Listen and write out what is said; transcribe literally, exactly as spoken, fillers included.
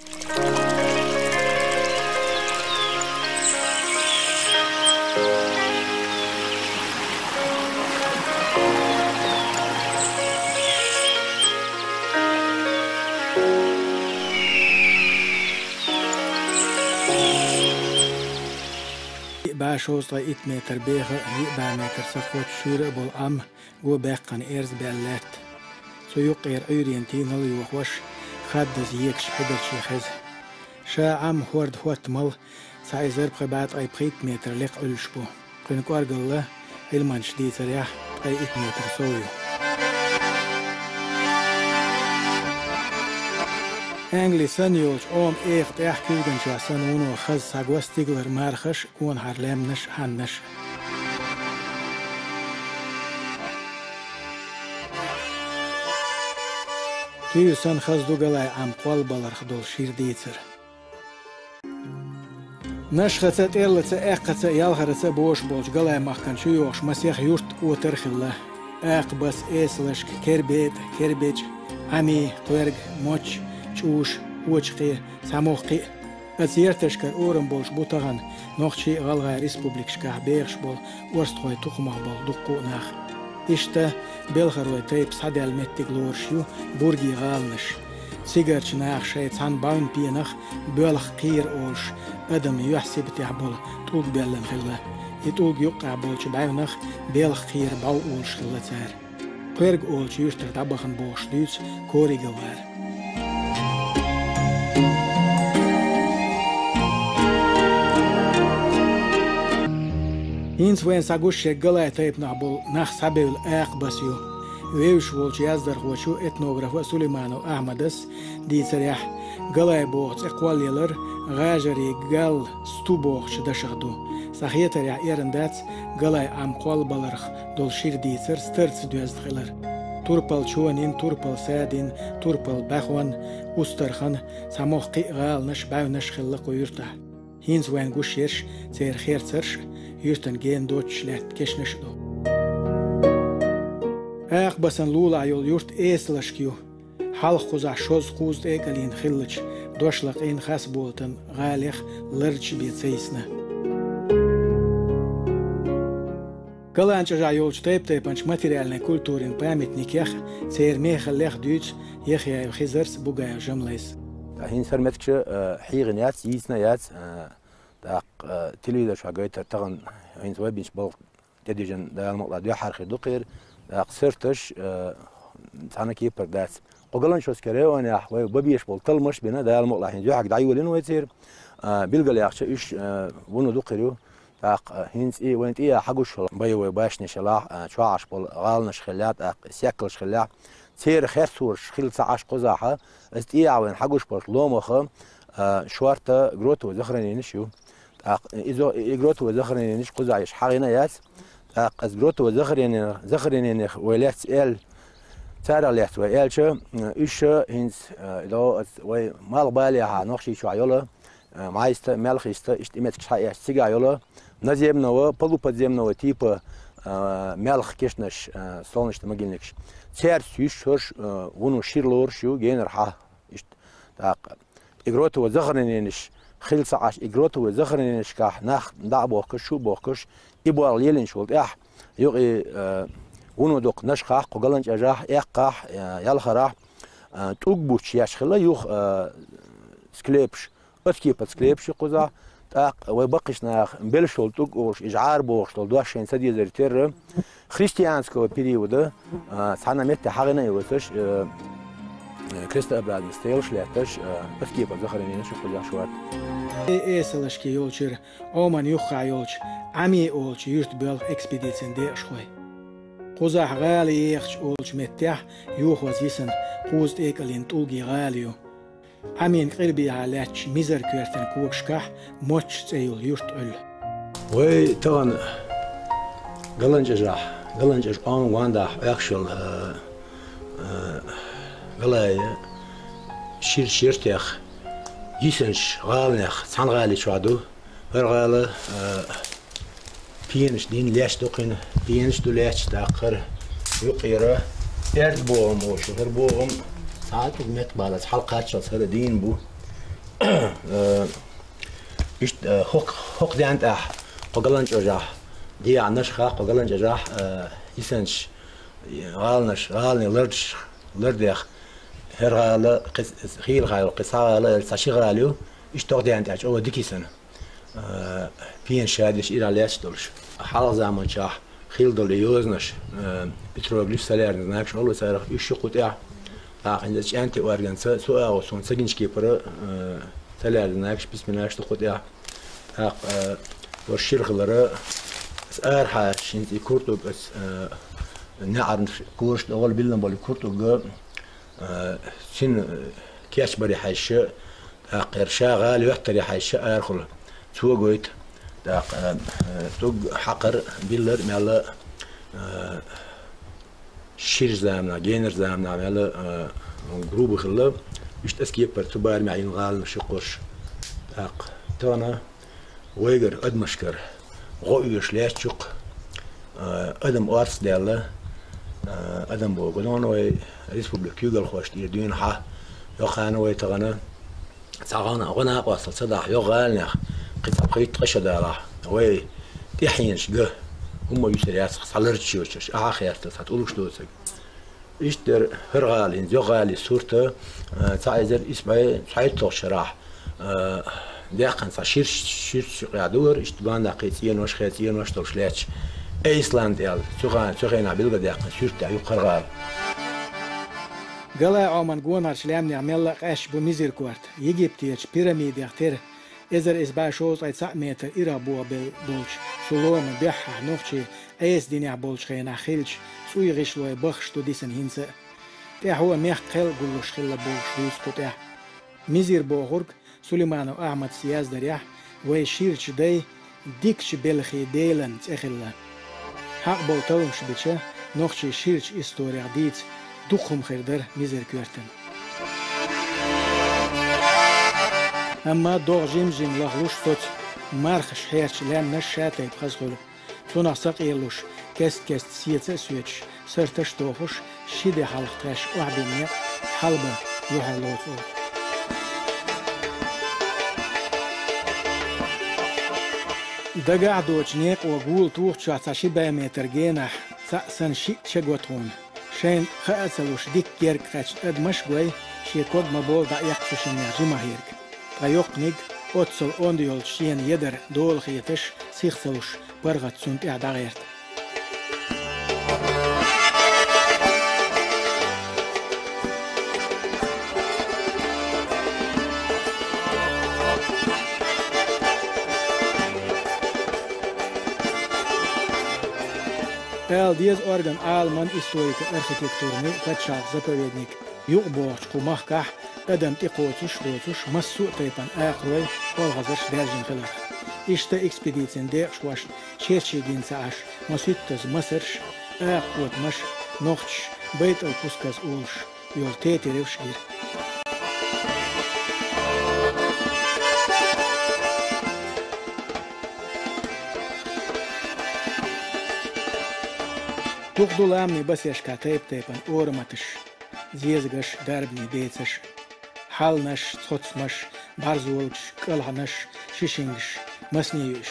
Йиъ бӀе шовзткъе итт метр беха, йиъ бӀе метр ца кхоччуш йийр а болу Ӏам го баьккхина эрз баьлла лаьтта. Цу юккъера Ӏуьйренан тийналла йохош, хаддаза екаш хьаьдарчий хеза. Ша Ӏам хӀорда хӀоттамал цхьа эзар пхи бӀе ткъе пхийтта метр лекха Ӏуьллуш бу. Кхуьнан кӀоргалла, Ӏилманчаш дийцарехь, ткъе итт метр сов ю. Англи санна йолчу Ӏома эха тӀехь куьйганчохь санна вуно хаза схьаго стигалара мархаш а, гонахьара лаьмнаш а, хьаннаш а. Туьйра санна хаза ду галай Ӏам кхоллабаларх долу шира дийцар. Нашхаца, тӀеллаца, аьккхаца, ялхараца а бозуш болчу галай махкана чу йогӀуш масех юрт, отар а хилла. Акхабас, эсалашка, кербетӀа, кербечӀа, Ӏами, кхоьрга, моча, чӀуша, очакхе, цхьа могӀа кхин а. Оцу ярташкара орам болуш бу тахана Нохчийн а, ГӀалгӀайн а республикашкахь бехаш болу орстхойн тукхамах болу дуккха а нах. Иштта белхаройн тайпа схьадаьлла меттиг лоруш ю Бургийн гӀаланаш. Цигарчу наха шайн цхьана бӀаьвнан пенах Боьлха кхера олуш, адам юьхь-сибатехь болу тӀулг баьллина хилла. И тӀулг юккъехь болчу бӀаьвнах Белха кхера бӀов олуш хилла цара. Кхоьрга олучу юьртара дӀабахана бохуш дуьйцу Корига вара. ХӀинца вайна схьагуш ерг галай тайпанах болу нах схьабевлла Акхабас ю. Вевзаш волчу яздархочо, этнографа Сулейманов Ахьмадас дийцарехь, галай боху цӀе кхоллаялар гӀажарийн гал, сту бохучу дашах ду. Сан хетарехь, эрна дац галай Ӏам кхоллабаларх долу шира дийцар старца доьзна хилар. Турпал-чонийн, турпал-садийн, турпал-бӀаьхонан, устархан, цхьа могӀа кхин а гӀаланаш, бӀаьвнаш хилла кху юьртахь. ХӀинца вайна гуш ерш церан херцарш а, юьртана гена доцуш лаьтта кешнаш а ду. Акхабасан лулахь йолу юрт эсалашка ю. Хьалха кхузахь шозза кхузткъе кӀалин хиллачу дошлакъийн, хасболатан гӀалех лардаш бен ца йисна. ГаланчӀожахь йолчу тайп-тайпанчу материальни культурин памятникех а, церан мехаллех а дуьйцу Яхъяев Хизарс, Бугаев Жамлайс. ТӀаккха хӀинца хӀара меттигаш, э, хьийгӀина яц, йийцина яц, э, тӀаккха, э, телевизор чохь гайтар тахана хӀинца вай бинчу балха тӀедижина, Дала мукъалахь, дуьххьара хир ду кхера. ТӀаккха сарташ, э, цхьана кепара дац. Кху Галанчожскан районехь вай бан безаш болу талламаш а бина, Дала мукъалахь, хӀинца дуьххьара дӀайолийна вай церан. А, билгалъяьхча, уьш, а, вуно дукха хир ю. ТӀаккха, а, хӀинца и вайна тӀехьа хьагуш йолу боевой башнеш елахь, а, чохь Ӏаш болу гӀаланаш хилла, тӀаккха сехкалш хилла. Церан херцораш хилла ца Ӏаш кхузахь, аса тӀехьа вайна хьагуш болчу ломах, а, шорта гротовый захоронениеш ю. ТӀаккха изо, и гротовый захоронениеш кхузахь иштта хьагӀина яц. ТӀаккха аса гротовый захоронени-, захоронениех вай лаьцна аьлла, царах лаьцна вай аьлча, уьш хӀинца, а, и до аса вай малхбалехьа Нохчийчохь йолу, а, маьлхиста, маьлхиста, иштта и меттигаш схьаэцча, цигахь йолу наземного, полуподземного типа, а, маьлхан кешнаш, а, солнечный могильникаш. Цаьрца юьсуш, а, вуно шира лоруш ю генархьа. Иштта. ТӀаккха и гротовый захоронениеш хилла ца Ӏаш, и гротовый захоронениешкахь нах дӀа а бохкуш, шу а бохкуш, и болх лелийначул тӀаьхьа, юкъа, э, вуно дукха Нашхахь, кху Галанчожахь, Эккхахь, э, Ялхарахь, э, тӀулг буттуш еш хилла, юха, э, склепаш, оцу кепара склепаш ю кхузахь. ТӀаккха вай баккхийчу наха беллаш долу тӀулг олуш, и жӀара бохуш долу дош шайна ца дезаре терра, христианского периода, а, цхьана метте хьагӀина а йоцуш, э, э, крестообразный стелаш а лаьтташ, э, оцу кепара захоронениеш ю кхузахь шорта. Э, эсалашка йолчуьра Ӏоман юххехь йолчу Ӏами олучу юьрта боьлху экспедицин декъашхой. Кхузахь гӀала ехача олучу меттехь йохаза йисина кхузткъе кӀалин тӀулгийн гӀала ю. Ӏамин къилбехьа лаьттачу мизар коьртан когашкахь Моча цӀе йолу юрт Ӏуьллу. Вай тахана Галанчожахь, Галанчожа Ӏоман гондахь Ӏохкуш йолу, э, э, галай ширачу яртех йисинчу гӀаланех цхьана гӀали чохь ду. ХӀара гӀала, а, пенаш дина лаьтташ ду кхин, пенаш ду лаьтташ, тӀаккха хӀара юккъера аьрда богӀам олуш, хӀара богӀам цхьа а тӀулг метта балаца хьалакхаччалц хӀара дийна бу. Э, иштта, э, хӀокху, хӀокху ден тӀехь, кху ГаланчӀожахь, дехьа Нашхахь, кху ГаланчӀожахь, э, йисанчаш, гӀаланаш, гӀаланийн лардаш, лардаех, хӀара гӀала, кхи-, хийла хьайла, кхин цхьа гӀала, аьлла, цхьа ши гӀала ю, иштта хӀокху ден тӀехь чӀогӀа дика йисина. Э, пенаш шадеш ирахь лаьтташ долуш. Хьалха заманчохь хилла долу и йозанаш, э, петроглиф, солярный знакаш олу царах, уьш ю кху тӀехь. ТӀаккха хӀинца чӀентий органца, цу агӀо суна ца гинчу кепара, э, солярный знакаш, письменаш ду кху тӀехь. ТӀаккха, э, вара шира хилара, аса арахьа хӀинца и куртуг аса, э, неӀарна кожаш тӀехула биллина болу куртуга, э, цуьнан, э, кечбаре хьаьжча, тӀаккха хӀара ша гӀала йоьттаре хьаьжча арахула цо гойту. ТӀаккха, э, тӀуг хьакхар, биллар мелла, э, шира заманахь, генара заманахь мелла, э, груба хилла, иштта аса кепара цу барамехь йина гӀаланаш ю кхуьш. ТӀаккха тахана вайгара адамашкара гӀо оьшуш лаьтташ ю-кх, э, адам орца даьлла, э, адам боху, гуш ду вай республика куьйгалхошна тӀера дуьйна хьан, йоккха хьан вай тахана, цхьа гӀо-, гӀо накъосталла ца дахь, йоккха гӀаланех, кхин цхьа пхийтта-ткъа шо далахь, вай тӀаьхьенаш ган, хӀумма юьсур яц-кх, цхьа ларча йоцурш, ахьа хестар, цхьа тӀулгаш доцург. Иштта дара хӀара гӀала, хӀинца йоккха гӀалин сурт, а, цхьа эзар исс бӀе цхьайтталгӀачу шарахь, а, даьккхина цхьа ширачу, ширачу юкъехь дара, иштта бандахь кхин цӀенош, хе цӀенош долуш лаьтташ. Эйсланд аьлла, цу хана, цу хенахь билгалдаьккхина суьртехь ю-кх хӀара гӀала. Галай Ӏоман гонахарчу лаьмнех мелла а къаьсташ бу Мизир-корта, Египтерчу пирамидех тера, эзар исс бӀе шовзткъе цхьаъ метр ирахь боху бел болчу цу лома дуьххьехь нохчий Ӏеса динехь болчу хенахь хиллачу цӀуй гӀишлой баххаш ду дисина хӀинца а. ТӀаьхьо мехкан кхел гуллуш хилла бохуш дуьйцу кху тӀехь. Мизир бохург, Сулейманов Ахьмада яздарехь, вай ширачу дай дикачу белхийн делан цӀе хилла. Хьакъ болу талламаш бича, нохчийн ширачу историх дийца дукха хӀума хир дара Мизир-коьртана. Амма догӀа жим-жим лахлуш соцу мархаш хьерчу лаьмнаш шатайпа хаза хуьлу. Цунах сакъелуш, кест-кеста сеца а соьцуш, сарташ а тохуш, ши де хьалха тхаьш охьабина некъ Хьалба юьхьар лоцу оха. Дагахь доцучу некъо гула тухучохь цхьа ши бӀе метр генахь цхьаъ санна шиъ ча го тхуна. Шайна хаа а ца луш, дикка герга кхаьчна адамаш а гой, шен ког ма-бовла дӀаэккха цу шиннех жимахь ерг. Ткъа йоккханиг, оццул онда йолчу шена ядар дола хеташ, сих ца луш, паргӀат цунна тӀехь дӀагӀерта. Ала деза орган Ӏаламан историко-архитектурный пачхьалкхан заповедник юкъабохучу кху махкахь адам тӀекхочуш а доцуш, массо а тайпана акхарой, олхазарш даьржина хиларх. Иштта экспедицин декъашхошна Черчигина ца Ӏаш, масийттаза масарш, акха котамаш, нохчаша байтӀал-кусказ олуш йолу тетаревш гира. Дукха ду ламанийн басешкахь тайп-тайпана ораматаш, зезагаш, дарбанийн децаш, хьалнаш, цхьоцамаш, бӀарзолагаш, кӀалхьанаш, шишингаш, масне ю уьш.